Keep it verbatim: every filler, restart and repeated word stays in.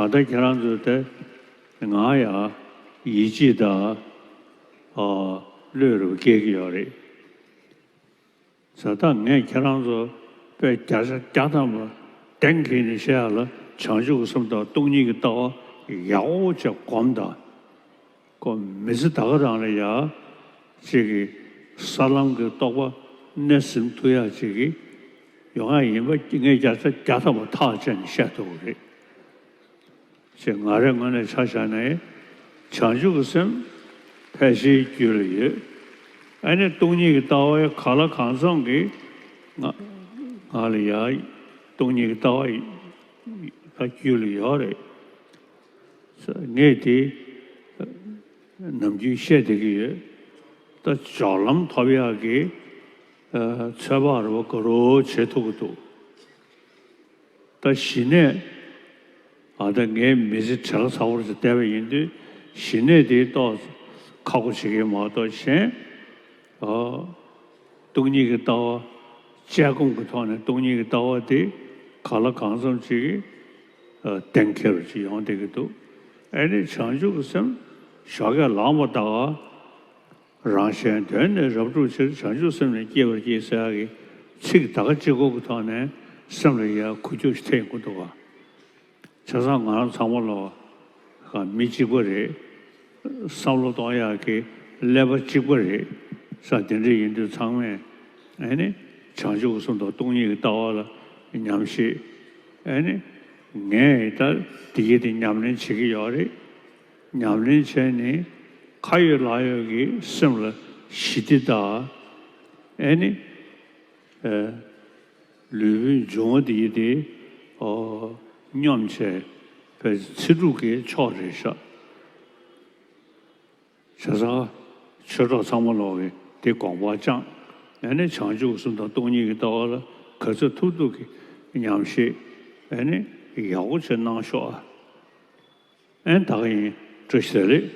ད་ལྟ་ཁྱེད་རང་ཚོ་དེ་ང་ཡང་ཡིད་ཆེས་དང་བློས་རུ་སྐྱེལ་གྱི་ཡོད་རེད། ད་ལྟ་ངས་ཁྱེད་རང་ཚོ་དཔེ་བརྒྱ་ཆ་བརྒྱ་ཐམ་པ་གཏན་འཁེལ་ནས་བཤད་ཡ་ལ་བྱང་ཆུབ་ཀྱི་སེམས་དང་སྟོང་ཉིད་ཀྱི་ལྟ་བ་ཡག་པོ་བྱས་སྒོམ་དང་། ཁོ་མི་ཚེ་ད་ག་རང་ལ་ཡ་ཅིག་གི་ས་ལམ་གྱི་རྟོགས་པ་གནས་ཟིན་ཐུབ་ཡ་ཅིག་གི་ཡོང་ཡ་ཡིན་པ་ངས་བརྒྱ་ཆ་བརྒྱ་ཐམ་པ་ཐག་བཅད་ནས་བཤད་ཐུབ་ཀྱི་རེད། ཅེས་ང་རའི་ངོས་ནས་ཆ་བཞག་ན་བྱང་ཆུབ་ཀྱི་སེམས་ཕལ་ཆེར་རྒྱུད་ལ་ཡོད། ཨ་ནི་སྟོང་ཉིད་ཀྱི་ལྟ་བ་གང་ལ་གང་འཚམ་གྱིས་ང་ང་ལ་ཡ་སྟོང་ཉིད་ཀྱི་ལྟ་བ་ད་རྒྱུད་ལ་ཡོད་རེད། ངས་དེ་ནམ་རྒྱུན་བཤད་བསྡད་ཀྱི་ཡོད། ད་སྦྱོར་ལམ་ཐོབ་ཡག་གི་ཚོད་དཔག་རེ་བ་ག་རེ་བྱེད་ཐུབ་ཀྱི་འདུག་ད་གཞི་གནས་ཨ་ད་ངའི་མི་ཚེ་བྲེལ་བ་ཚ་པོ་ཞིག་བསྡད་པ་ཡིན་དུས་གཞི་གནས་དེ་ཏོག་ཁག་པོ་བྱེད་ཀྱི་མ་གཏོགས་གཞན་ཨ། སྟོང་ཉིད་ཀྱི་ལྟ་བ་དཔྱད་སྒོམ་གྱི་ཐོག་ནས་སྟོང་ཉིད་ཀྱི་ལྟ་བ་དེ་གང་ལ་གང་འཚམ་ཅིག་གིས་གཏན་འཁེལ་བ་ཅིག་ཡོང་བསྡད་ཀྱི་འདུག་ཨ་ནི་བྱང་ཆུབ་ཀྱི་སེམས་ཞོགས་ཀས་ལངས་པ་དང་རང་གཞན་དོན་ནི་རབ་བསྒྲུབ་ཕྱིར། བྱང་ཆུབ་སེམས་ནི་བསྐྱེད་པར་བགྱི་ཟེར་ཡག་གི་ཚིག་ད་ག་གཅིག་པོ་གི་ཐོག་ནས་སེམས་ལ་ཡ་འགུལ་སྐྱོད་ཅིག་ཐེབས་ཡོང་གི་འདུག་ག་བྱས་ཙང་ང་རང་ཚང་མ་ལོ་མི་གཅིག་པ་རེད། བསམ་བློ་གཏོང་ཡག་གི་ཀླད་པ་གཅིག་པ་རེད། ས་དེ་འདྲ་ཡིན་དུས་ཚང་མས་ཨེ་ནི་བྱང་ཆུབ་ཀྱི་སེམས་དང་སྟོང་ཉིད་ཀྱི་ལྟ་བ་ལ་ཉམས་ཞིབ། ཨེ་ནི་ངས་ད་འདི་གི་དེ་ཉམས་ལེན་བྱེད་ཀྱི་ཡོད་རེད། ཉམས་ལེན་བྱས་ནས་ཁ་ཡོད་ལག་ཡོད་ཀྱི་སེམས་ལ་ཞི་བདེ་དང་ཨེ་ནི། ལུས་པོའི་འབྱུང་བ་འདི་ཡིས་ཏེ། སྙོམས་བྱས་པའི་ཚེ་སྒྲུབ་ཀྱི་མཆོག་རེད་ཤག་བྱས་ཙང་ཆོས་གྲོགས་ཚང་མ་ལོག་གིས་དེ་དགོངས་པ་བཅངས། ཨ་ནི་བྱང་ཆུབ་སེམས་དང་སྟོང་ཉིད་ཀྱི་ལྟ་བ་ལ་ག་ཚོད་ཐུབ་ཐུབ་ཀྱིས་ཉམས་ཞིབ་ཨ་ནི་ཡག་པོ་བྱས་གནང་ཤོག་ཨ། ཨན་ད་ག་ཡིན། བཀྲ་ཤིས་བདེ་ལེགས།